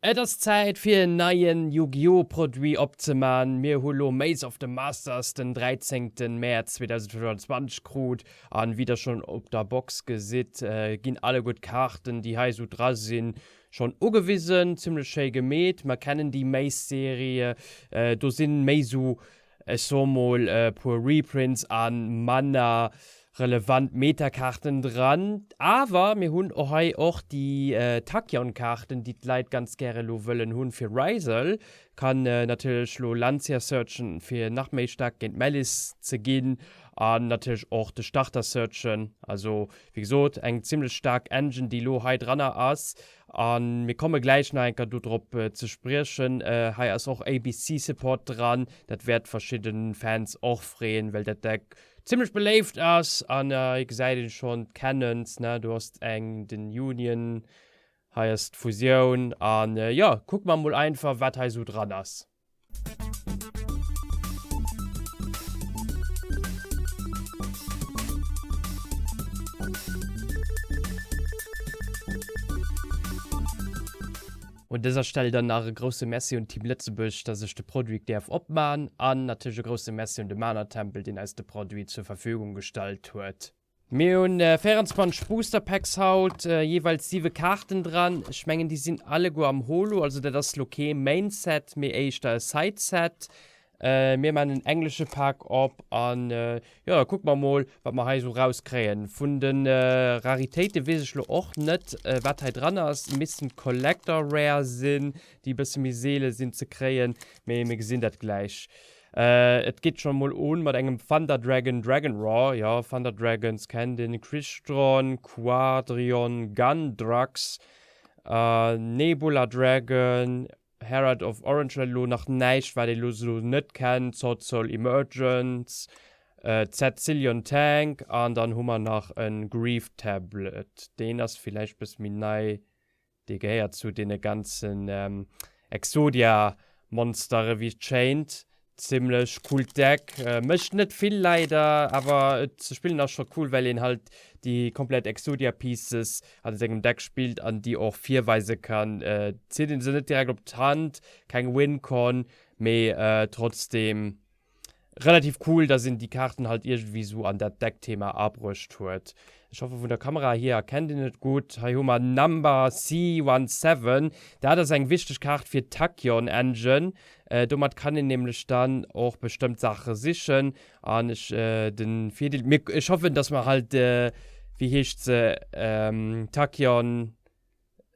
Et ass Zäit fir en neien Yu-Gi-Oh! Produit opzeman. Mir hu lo Maze of the Masters den 13 Mäerz 2025 krut an wéi der schon op der Box gesitt ginn alleguer d'Kaarten déi hei sou dra sinn schon ugewisen. Zimlech schéi gemeet. Mer kennen déi Maze Serie, do sinn méi sou ech soe mol e puer Reprints a manner relevant Metakaarten dran. Awer mir hunn och hei och déi Tachyon-Kaarten, déi d'Leit ganz gäre lo wëllen hunn fir Ryzeal. Kann natierlech lo Lancia searchen, fir nach méi staark géint Maliss ze ginn an natierlech och de Starter searchen. Also wéi gesot, eng zimmlech staark Engine, déi lo hei dranner ass. A mir komme gläich nach eng Kéier do drop ze spriechen. Hei ass och ABC Support dran. Dat wäert verschidde Fans och freeën, well dat Deck zimmlech beléift ass. An hei gesäit een schonn d'Cannons, ne, do ass eng, den Union, hei ass d'Fusioun. An jo, kucke mer mol einfach, wat hei esou dran ass. Un dëser Stell dann nach e grousse Merci un Team Lëtzebuerg, dass ech de Produit däerf opman an natierlech e grousse Merci un de Mana-Tempel, deen eis de Produit zur Verfügung gestallt huet. Mir hunn 24 Booster Packs haut, jeeweils 7 Kaarten dran. Ech mengen déi sinn alleguer am Holo, also dat ass lo kee Main Set, mee éischter e Side Set. Mir man en englesche Pak op an jo da kucke mer mol wat mer hei esou rauskréien. Vun de Raritéite weess ech lo och net wat hei dran ass, missten Collector Rare sinn, déi e bësse méi seele sinn ze kréien, mee mir gesinn dat gläich. Et geet schon mol un mat engem Thunder Dragon Dragonroar, jo Thunder Dragons kennt een, Crystron, Quadrion, Gundrax, Nebula Dragon, Herald of Orange Light, elo nach näischt wat een elo net kennt, Sword Soul Emergence, Zillion Tank an dann hu mer nach en Grief Tablet, deen ass villäicht bësse méi nei. Dee gehéiert zu deene ganzen Exodia Monstere wéi et schéint. Zimlech coolt Deck. Mécht net vill leider, awer et ze spillen ass scho cool, well een halt déi komplett Exodia Pieces an sengem Deck spillt an déi och virweise kann. Et zitt een se net direkt op d'Hand, keng Wincon, mee trotzdem Relativ cool, dass een déi Kaarten halt iergendwéi sou an dat Deckthema abruecht huet. Ech hoffe vun der Kamera hier erkennt een et gutt. Hei hu mer Number C17. Dat ass eng wichteg Kaart fir d'Tachyon Engine. Domat kann een nämlech dann och bestëmmt Saache sichen. An ech den Virdeel, mir, ech hoffen, dass mer halt, wéi heescht se, Tachyon,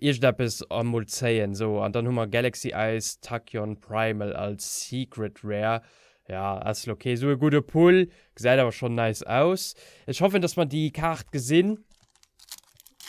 Iergendeppes emol zéien. Sou, an dann hu mer Galaxy Eyes Tachyon Primal als Secret Rare. Ja, ass lo kee sou e gudde Pull, gesäit awer schonn nice aus. Ech hoffen, dass mer déi Kaart gesinn,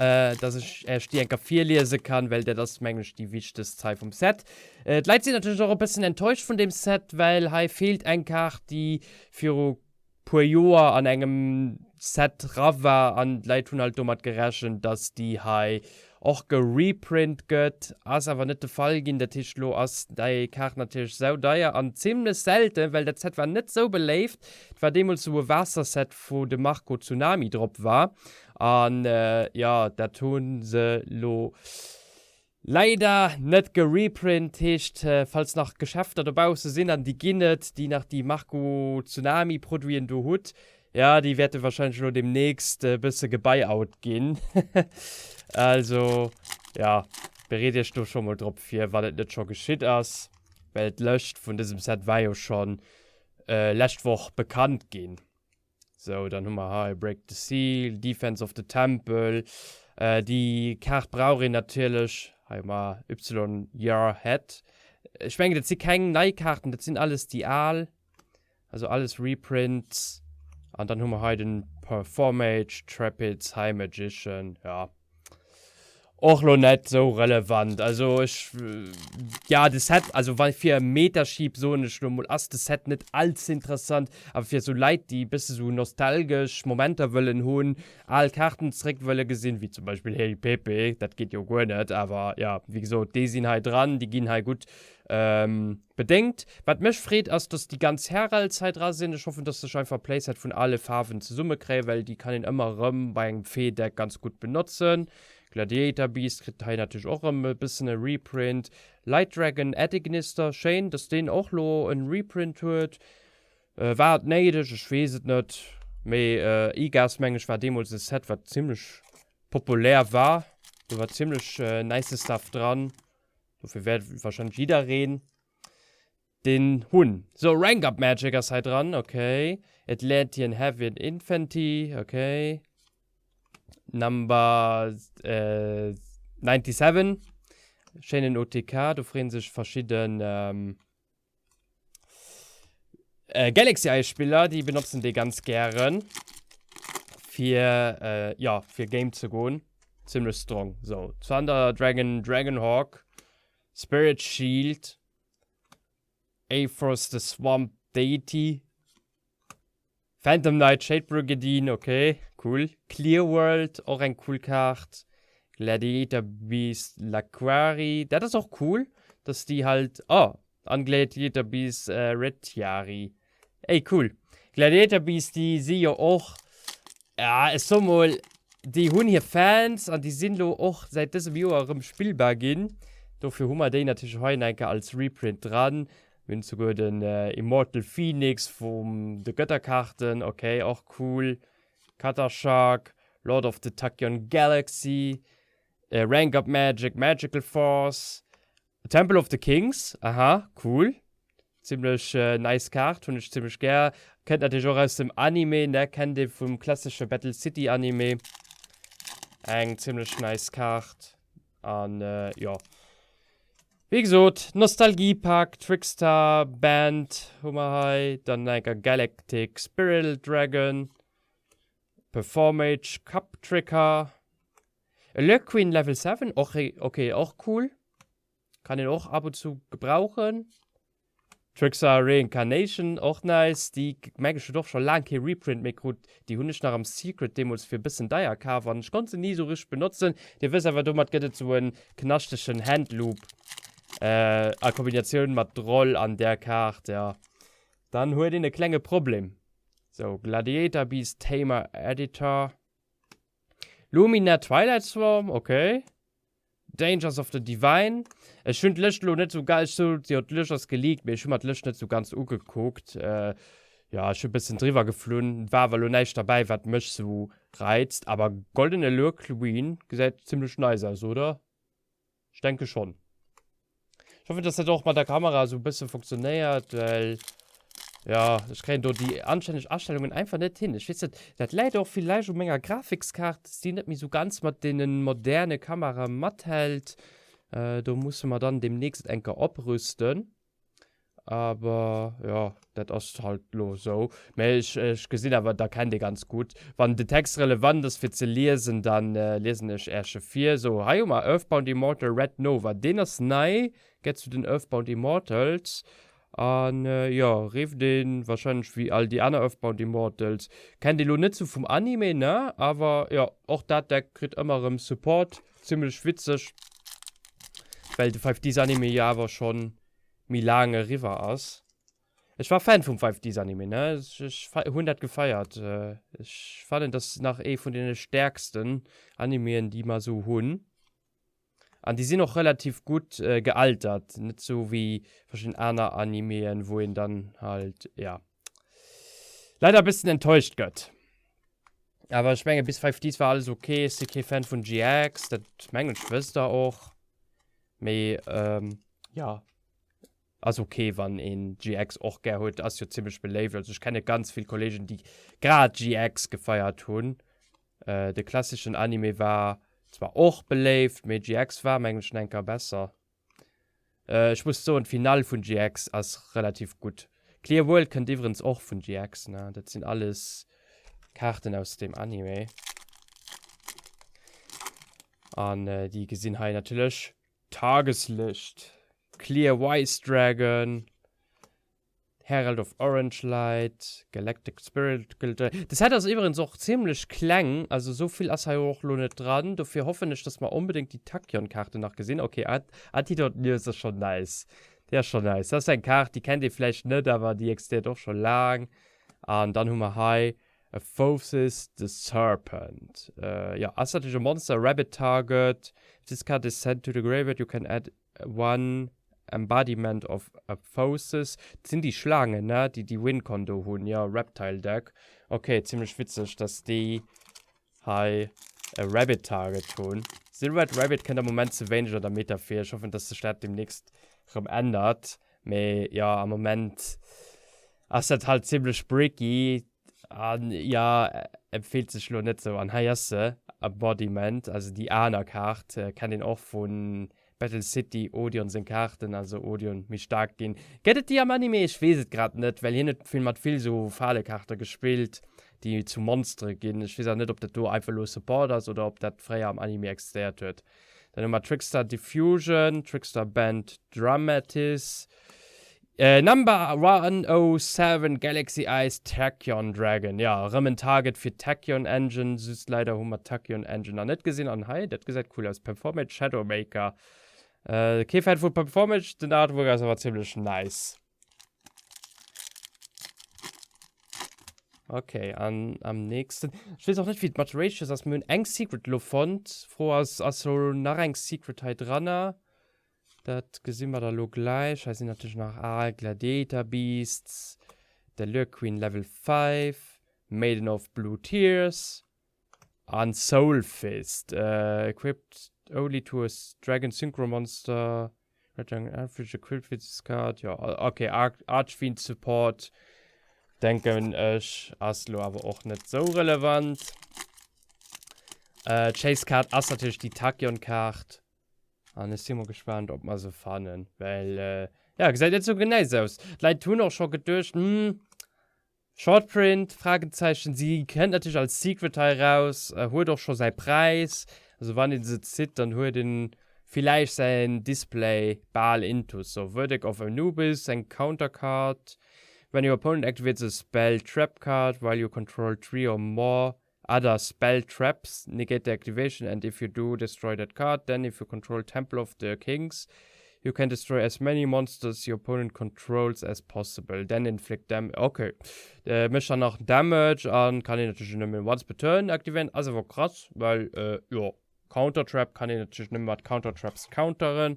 dass ech Äech déi eng Kéier virliese kann, well dat ass, mengen ech, déi wichtegst hei vum Set. D'Leit sinn natierlech och e bëssen enttäuscht vun deem Set, well hei feelt eng Kaart, déi viru puer Joer an engem Set ra war an d'Leit hunn halt domat gerechent, dass déi hei och gereprint gëtt. Ass awer net de Fall ginn. Dat heescht elo ass déi Kaart natierlech saudeier an zimlech selten, well dat Set war net sou beléift. Et war deemools sou e Waasserset wou de Marco Tsunami drop war an jo dat hu se lo Leider net gereprint, heescht falls nach Geschäfter dobausse sinn, an déi ginn et, déi nach déi Marco Tsunami Produiten do hutt, jo déi wäerte wahrscheinlech elo demnächst e bësse gebuyout ginn. Also jo, bereet iech do scho mol drop vir, wann et net scho geschitt ass, well d'Lëscht vun dësem Set war jo schonn lescht Woch bekannt ginn. Sou, dann hu mer hei Break the Seal, Defense of the Temple. Déi Kaart brauch een natierlech. Hei hu mer Y Your Head. Ech mengen, dat si keng nei Kaarten, dat sinn alles déi al. Also alles Reprints. An dann hu mer hei den Performage, Trapids, High Magician. Ja. Och lo net sou relevant. Also ech, ja de Set, also wa fir e Metasheep soen ech lo mol, ass de Set net allze interessant, awer fir sou Leit déi e bësse sou nostalgesch Momenter wëllen hunn, al Kaarten zréck wëlle gesinn, wéi zum Beispill Hey Pepe, dat geet jo guer net, awer ja wéi gesot, déi sinn hei dran, déi ginn hei gutt bedéngt. Wat mech freet ass, dass déi ganz Heralds hei dra sinn. Ech hoffen, dass ech einfach e Playset vun ale Faarwen zesumme kréien, well déi kann een ëmmer erëm bei engem Fee-Deck ganz gutt benotzen. Gladiator Beast kritt hei natierlech och erëm e bëssen e Reprint. Light Dragon Adignister, schéin dass deen och lo en Reprint huet. War et néideg? Ech weess et net. Mee IGAS meng ech war deemools e Set wat zimmlech populär war. Do war zimmlech nice Stuff dran. Dofir wäert wahrscheinlech jiddereen deen hunn. So, Rank Up Magic ass hei dran, okay. Atlantean Heavy Infantry, okay. Number 97, schéinen OTK, do freeën sech verschidden Galaxy Eye Spiller, déi benotzen dee ganz gären fir, jo, fir Game ze goen. Zimmlech strong. So, Thunder Dragon, Dragonhawk, Spirit Shield, Aphros the Swamp Deity, Phantom Knight Shade Brigandine, ok, cool. Clear World, och eng cool Kaart. Gladiator Beast Laquari, dat ass och cool, dass déi halt, oh, an Gladiator Beast Retiari. Ey, cool. Gladiator Beast, déi si jo och, ja, ech soe mol, déi hunn hir Fans an déi sinn elo och säit dësem Joer erëm spillbar ginn. Dofir hu mer déi natierlech hei nach eng Kéier als Reprint dran. Mir hunn souguer den Immortal Phoenix vum de Götterkaarten, ok, och cool. Kattershark, Lord of the Tachyon Galaxy, Rank Up Magic, Magical Force, Temple of the Kings, aha, cool. Zimmlech nice Kaart, hunn ech zimmlech gär. Kënnt natierlech och aus dem Anime, ne, kennt ee vum klassesche Battle City Anime. Eng zimmlech nice Kaart an jo. Wéi gesot, Nostalgiepak, Trickstar Band hu mer hei, dann enker Galactic Spiral Dragon, Performage Cup Tricker, Allure Queen Level 7, och ok, och cool, kann een och ab und zu gebrauchen. Trickstar Reincarnation, och nice, déi meng ech huet och scho laang kee Reprint méi krut, déi hunn ech nach am Secret deemools fir e bëssen deier kaf an ech konnt se ni esou richteg benotzen. Dir wësst awer, domat gëtt et esou e knaschtegen Handloop a Kombinatioun mat Droll an där Kaart, jo, dann huet een e klenge Problem. Sou, Gladiator Beast Tamer Editor, Lumina Twilight Swarm, ok. Dangers of the Divine. Ech hunn d'Lëscht elo net sou ga-, ech sot jo d'Lëscht ass geleakt, mee ech hu mer d'Lëscht net sou ganz ugekuckt. Jo, ech hu bëssen driwwer geflunn, war awer elo näischt derbäi wat mech sou reizt. Awer Golden Allure Queen gesäit zimlech nice aus, oder? Ech denke schonn. Ech hoffen, dass dat och mat der Kamera esou e bësse funktionéiert, well ja, ech kréien do déi anstänneg Astellungen einfach net hin. Ech weess net, dat läit och villäicht u menger Grafikskaart, dass déi net méi esou ganz mat deene moderne Kamerae mathält. Do musse mer dann deemnächst eng Kéier oprüsten. Aber jo, dat ass halt lo sou. Mä ech, ech gesinn awer, der kennt ee ganz gutt. Wann de Text relevant ass fir ze liesen, dann liesen ech Äerche vir. Sou, hei hu mer Earthbound Immortal Red Nova. Deen ass nei, gett zu den Earthbound Immortals. An jo, rifft een wahrscheinlech wéi all déi aner Earthbound Immortals. Kennt ee lo net sou vum Anime, ne? Awer jo, och dat Deck kritt ëmmer erëm Support. Zimmlech witzeg, well de 5Ds Anime jo awer schonn méi laang eriwwer ass. Ech war Fan vum 5Ds Anime, ne? Ech, ech hunn dat gefeiert. Ech fannen, dat nach ee vun deene stäerksten Animeen, déi mer esou hunn. An déi sinn och relativ gutt gealtert, net sou wéi verschidden aner Animeen, wou een dann halt, ja, leider e bëssen enttäuscht gëtt. Awer ech menge bis 5Ds war alles ok. Ech si kee Fan vun GX, dat mengen ech wësst der och. Mee jo, ass ok wann een GX och gär huet, ass jo zimmlech beléift. Also ech kenne ganz vill Kollegen déi grad GX gefeiert hunn. De klasseschen Anime war zwar och beléift, mee GX war mengen ech nach eng Kéier besser. Ech muss soen d'Finale vun GX ass relativ gutt. Clear World kënnt iwwerens och vun GX, ne? Dat sinn alles Kaarten aus dem Anime. An déi gesinn hei natierlech Tageslicht. Clear Wise Dragon, Herald of Orange Light, Galactic Spirit. De Set ass iwwerens och zimmlech kleng, also esou vill ass hei och lo net dran. Dofir hoffen ech, dass mer onbedéngt déi Tachyon-Kaarten nach gesinn. Ok, Antidote News ass schonn nice. Déi ass schonn nice. Dat ass eng Kaart, déi kennt ee vläicht net, awer déi existéiert och scho laang. An dann hu mer hei. Aphosis the Serpent. Jo, ass natierlech e Monster, Rabbit Target. If this card is sent to the graveyard, you can add one Embodiment of Aphosis. Dat sinn déi Schlaangen, ne, déi déi Wincon do hunn. Jo, Reptile Deck. Ok, zimmlech witzeg, dass déi hei e Rabbit Target hunn. Silhouette Rabbit kënnt am Moment ze wéineg an der Meta vir. Ech hoffen, dass sech dat demnächst rëm ännert. Mee jo, am Moment ass dat halt zimmlech bricky an jo, empfiehlt sech lo net sou. An hei ass se, Embodiment, also déi aner Kaart kennt een och vu Battle City, Odion seng Kaarten, also Odion méi staark ginn. Gëtt et déi am Anime? Ech weess et grad net, well hien huet vill mat vill sou Falekaarte gespillt, déi zu Monstere ginn. Ech weess awer net, ob dat do einfach elo Support ass oder ob dat fréier am Anime existéiert huet. Dann hu mer Trickstar Diffusion, Trickstar Band Dramatis, Number 107 Galaxy Eyes Tachyon Dragon. Jo, erëm en Target fir d'Tachyon Engine. Just leider hu mer d'Tachyon Engine nach net gesinn. An hei, dat gesäit cool aus, Performage Shadowmaker. Kee Fan vu Performage, den Artwork ass awer zimmlech nice. Okay, an am nächsten. Ech weess och net, wéi et mat Ratios ass. Mir hunn eng Secret elo fonnt. D'Fro ass, ass elo nach eng Secret hei dranner? Dat gesi mer da lo gläich. Hei sinn natierlech nach al Gladiator Beasts, der Lure Queen Level 5, Maiden of Blue Tears an Soul Fist. Equipped only to a Dragon Synchro Monster. Red Dragon Eldritch equipped with this card. Jo, okay, Archfiend Support denken ech ass lo awer och net sou relevant. Chase Card ass natierlech déi Tachyon Kaart. An ech si mol gespaant, ob mer se fannen, well, ja, gesäit net sou genäiss aus. D'Leit hunn och scho geduecht, hm, Shortprint, Fragezeichen. Si kënnt natierlech als Secret hei eraus, huet och scho säi Präis. Also wann ee se zitt, dann huet ee villäicht säin Display bal intus. So, Verdict of Anubis, eng Counter Card. When your opponent activates a spell trap card while you control three or more Other spell traps negate the activation and if you do destroy that card, then if you control Temple of the Kings, you can destroy as many monsters your opponent controls as possible, then inflict dam okay. Äh, mécht dann nach Damage an kann een natierlech nëmmen once per turn aktivéieren. Ass awer krass, well äh, jo, Counter Trap kann een natierlech nëmme mat Counter Traps counteren.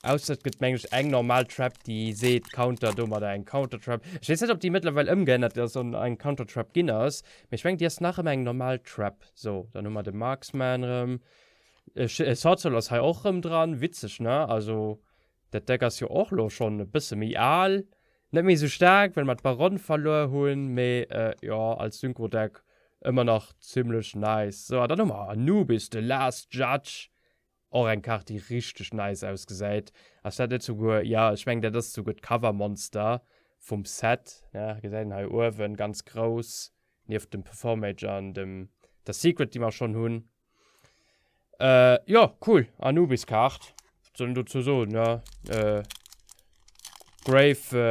Ausser et gëtt meng ech eng normal Trap, déi seet Counter domadder eng Counter Trap. Ech weess net, ob déi mëttlerweil ëmgeännert ass an eng Counter Trap ginn ass, mee ech mengen, déi ass nach ëmmer eng normal Trap. Sou, dann hu mer de Marksman erëm. Sword Soul ass hei och erëm dran. Witzeg, ne? Also, dat Deck ass jo och elo schonn e bësse méi al. Net méi esou staark, well mer d'Baronne verluer hunn, mee jo, als Synchro-Deck ëmmer nach zimmlech nice. Sou, a dann hu mer Anubis, the Last Judge. Och eng Kaart déi richteg nice ausgesäit. Ass dat net souguer, jo ech mengen dat ass souguer d'Covermonster vum Set, ne, gesäit een hei uewen ganz grouss nieft dem Performage an dem der Secret déi mer schonn hunn. Jo cool Anubis Kaart, wat soll een dozou soen, ne Grave,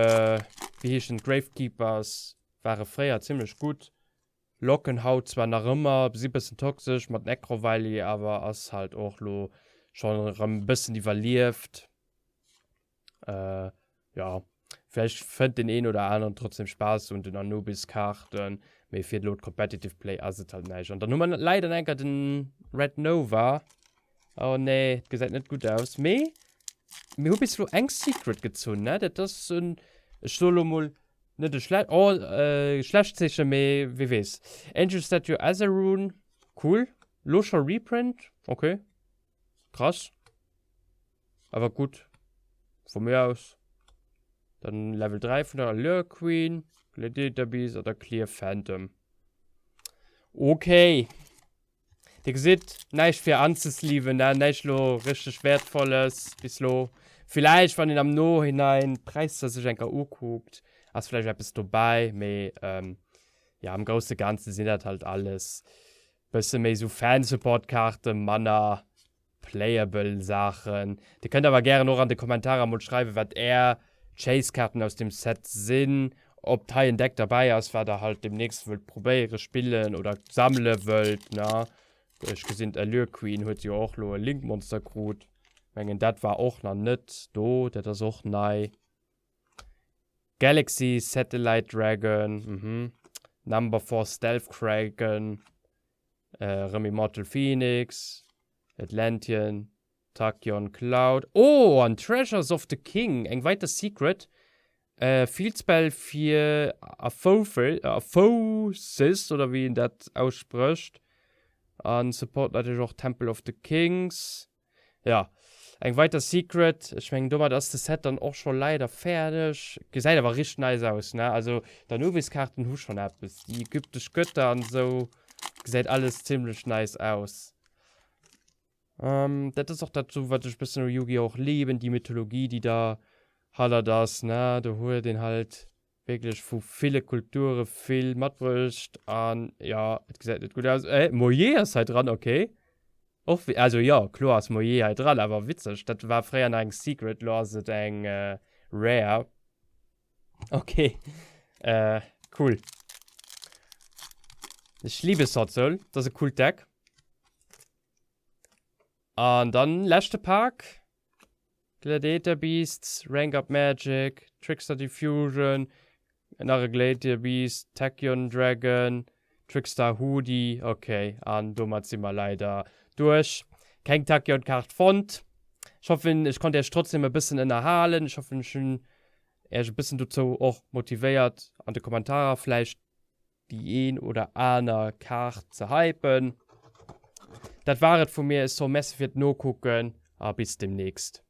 wéi heeschen d'Gravekeepers ware fréier zimmlech gutt. Locken haut zwar nach ëmmer, si bëssen toxesch mat Necrovalley, awer ass halt och lo schon erëm bëssen iwwerlieft. Äh, ja, vläicht fënnt den een oder aneren trotzdem Spaass un den Anubis-Kaarten, mee fir lo d'Competitive Play ass et halt näischt. An dann hu mer leider nach enker den Red Nova. Oh nee, et gesäit net gutt aus, mee mir hu bis lo eng Secret gezunn, ne? Dat ass en, ech soe lo mol, Net e schle oh, äh, schlecht Zeechen, mee wie weess. Angel Statue Azarune, cool. Lo scho Reprint, okay. Krass. Awer gutt. Vu mir aus. Dann Level 3 vun der Allure Queen, Gladiator Beast oder Clear Phantom. Okay. Dir gesitt, näischt fir anzesleeven, ne? Näischt lo richteg Wäertvolles bis lo. Villäicht, wann een am Nohinein d'Präisser sech eng Kéier ukuckt, ass vläicht eppes dobäi, mee jo, am grousse Ganze sinn dat halt alles bësse méi sou Fansupport-Kaarten, manner playable Saachen. Dir kënnt awer gären och an de Kommentarer mol schreiwen, wat är Chase-Kaarten aus dem Set sinn, ob hei en Deck derbäi ass, wat der halt demnächst wëllt probéiere spillen oder sammele wëllt, ne? Ech gesinn d'Allure Queen huet jo och lo e Link-Monster krut. Mengen dat war och nach net do, dat ass och nei. Galaxy Satellite Dragon, mhm. Number 4 Stealth Kraken, erëm Immortal Phoenix, Atlantean, Tachyon Cloud. Oh, an Treasures of the King, eng weiter Secret. Field Spell fir Aphosis, oder wéi een dat aussprécht. An support natierlech och Temple of the Kings. Jo, eng weiter Secret. Ech mengen domat ass de Set dann och scho leider fäerdeg. Gesäit awer richteg nice aus, ne? Also d'Anubis-Kaarten hu schonn eppes. Déi ägyptesch Götter an esou, gesäit alles zimlech nice aus. Dat ass och dat sou wat ech bëssen u Yu-Gi-Oh! och lieben, déi Mythologie déi da hannert ass, ne? Do huet een halt wierklech vu ville Kulture vill matbruecht an jo, et gesäit net gutt aus. Eh, Moje ass hei dran, ok. Och wi, also jo, kloer ass Moje hei dran, awer witzeg, dat war fréier nach eng Secret, lo ass et eng Rare. Ok, äh, cool. Ech liebe Swordsoul, dat ass e coolt Deck. An dann leschte Pak. Gladiator Beasts, Rank Up Magic, Trickster Diffusion, nach e Gladiator Beast, Tachyon Dragon, Trickstar Hoodie. Ok, an domat si mer leider duerch. Keng Tachyon Kaart fonnt. Ech hoffen, ech konnt iech trotzdem e bëssen ënnerhalen. Ech hoffen, ech hunn iech e bëssen dozou och motivéiert, an de Kommentarer vläicht déi een oder aner Kaart ze hypen. Dat war et vu mir, ech soe Merci fir d'Nokucken a bis demnächst.